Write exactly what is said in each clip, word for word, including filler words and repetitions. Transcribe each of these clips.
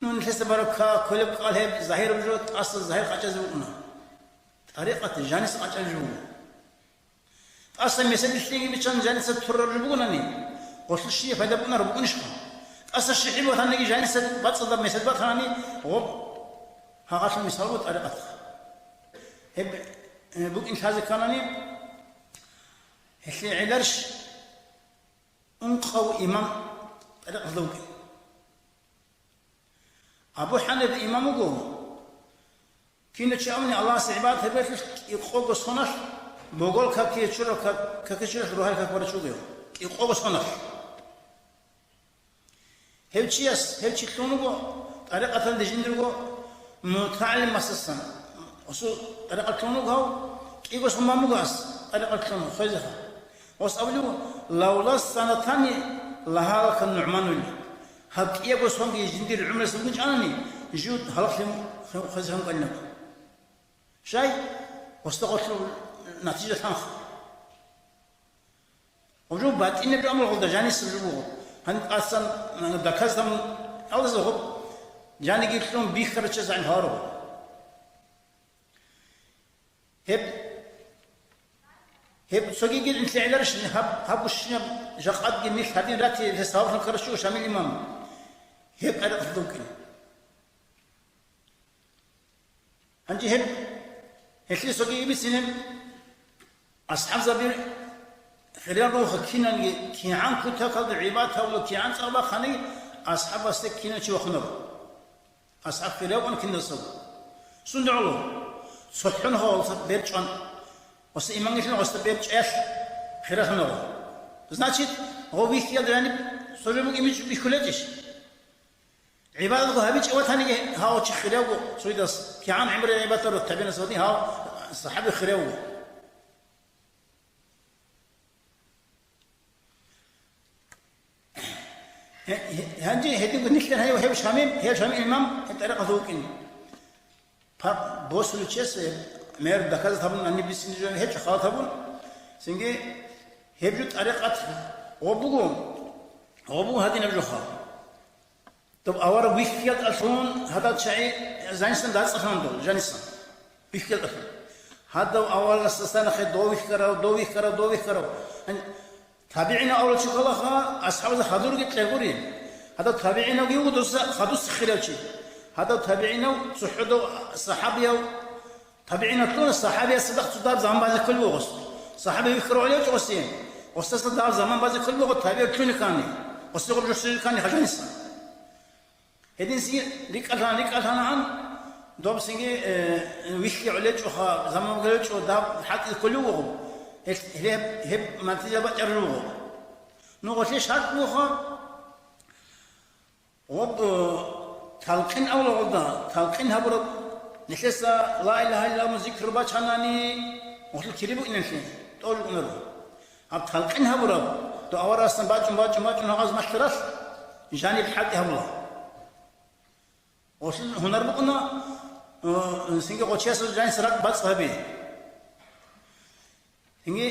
Нилъеца бараб кколеб кӀал гьеб загьираб жо, тӀаса загьир къачӀазе букӀуна. ТӀарикъат жаниса къачӀараб жо буго. ТӀаса месед лъиги биччан жаниса турраб жо бугонани, гъолъул щиб пайда букӀунареб букӀунищха? ТӀаса щихӀи батаниги жаниса бацӀцӀадаб месед батанани, гъоб гьагъалъул мисал буго тӀарикъатха. Гьеб, э, букӀин лъазе кканани, гьелъие гӀеларищ ункъав имам тӀарикъаталда вукӀин? Абу ХӀанифа имам вуго, кинав чи абуни Аллагьасе гӀибадат гьабиялъулъ кӀикъого соналъ, богол какие чурав как, какие чуралъ рогьалил как барав чи вугев, кӀикъого соналъ. Гьев чияс, гьев чи лъун вуго, тӀарикъаталде жиндирго мутагӀалимасдасан, гъосул тӀарикъат лъун вуго гьав, кӀиго сон бан буго гьас тӀарикъат лъун хвезеха. Гъос абулев, лавла санатани лагьалака НугӀманули. Гьаб кӀиябго сонги жиндир гӀумрулъ бугин чӀанани, жив гьалахълъи хвезехун кӀаниларо. Щай? Гъосда гъолъул натижа лъанха. Гъоб жо батӀинаб жо амру гъолда жанисаб жо буго. Гьаниб къасан, э, доказано гьавлазда гъоб жаниги лъун бихьарачи загӀип гьаваро. Гьеб, гьеб цогиги нилъ гӀеларищ, гьаб, гьаб гущинаб жакъадги нилъ гьадин рати, гьес гьавлъун ккарачи Шамил имам. Гьеб тӀарикъаталда вукӀин. Гьанже гьеб, гьелъие цоги бицинеб, асхӀабзаби хириял руго кинанги, кигӀан кутакалда гӀибадат гьабула, кигӀан цӀар бахъани, асхӀабасде кинав чи вахунаро. АсхӀаб хирияв вукӀана киназдаго. Сунда гӀоло? ЦохӀон гьавалса бер чӀван, гъосда имамлъун гъосда бер чӀваялъ хиралъун гьавала. Значит, гъов вихьиялда гьаниб цо жо букӀин бихьулечӀищ? ГӀибадатго гьабичӀев ватаниги гьав чи хирав вуго цояс, кигӀан гӀемерал гӀибадат гьабурав табигӀинас ватани гьав сахӀаби хирав вуго. Гье-, гье-, гьанже гьединго нилъер гьев, гьев Шамил, гьев Шамил имам, гьев тӀарикъаталда вукӀин. Пак босулев чияс, э, мер доказать гьабун, гьаниб бицине жо гьечӀо, халат гьабун, цинги гьеб жо тӀарикъат гъоб буго, гъоб буго гьадинаб жоха. Доб авараг вихьиялдалъун гьадал чагӀи жанисан дацӀцӀалъана дол, жанисан. Вихьиялдалъун. Гьадав аварагасдаса нахъе дов вихьарав, дов вихьарав, дов вихьарав. Гьан-, табигӀинав авараг чи кколаха, асхӀабазда хадурги кьегури. Гьадав табигӀинавги вуго дуса хадусеб хирав чи. Гьадав табигӀинав цохӀо дов сахӀабияв ТабигӀиналъула сахӀабиясда цо даб заман базе кколеб буго гъос. СахӀаби вихьарав гӀолев чи гъосие. Гъосдаса даб заман базе кколеб буго табигӀ лъуни ккани. Гъосие гъур жо лъуни ккани хӀажаниса. Гьединлъи рикӀкӀалъан-рикӀкӀалъанагӀан, доб цинги, э, вихьи гӀолечӀоха, заман гӀолечӀо даб хӀалтӀи кколев вуго. Гьеб, гьеб, гьеб натижа бачӀарулев вуго. Ну гъолъие шартӀ бугоха, Гъоб, э, талкъин авлагъулда, талкъин гьабураб, нилъеца ла илагьа иллаллагь зикру бачанани, гъолъул кири букӀинанлъи, тӀолукӀунаро. Гьаб талкъин гьабураб, дов аварагасдасан бачӀун, бачӀун, бачӀун гьагъаз малъаралъ, жаниб хӀалтӀи гьабула. Гъолъул гьунар букӀуна, э, цинги гъочиясул жаниса ракӀ бацӀцӀ гьаби. Цинги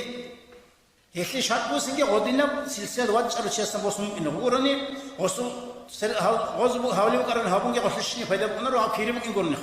гьелъие шартӀ буго цинги гъодинаб силсилаялда вачӀарав чиясдасан босун букӀине гъугурани, гъосул сер-, гьав-, гъоз бу-, гьавли букӀараб гьабунги гъолъищине пайда букӀунаро, гьав кири букӀин гурони.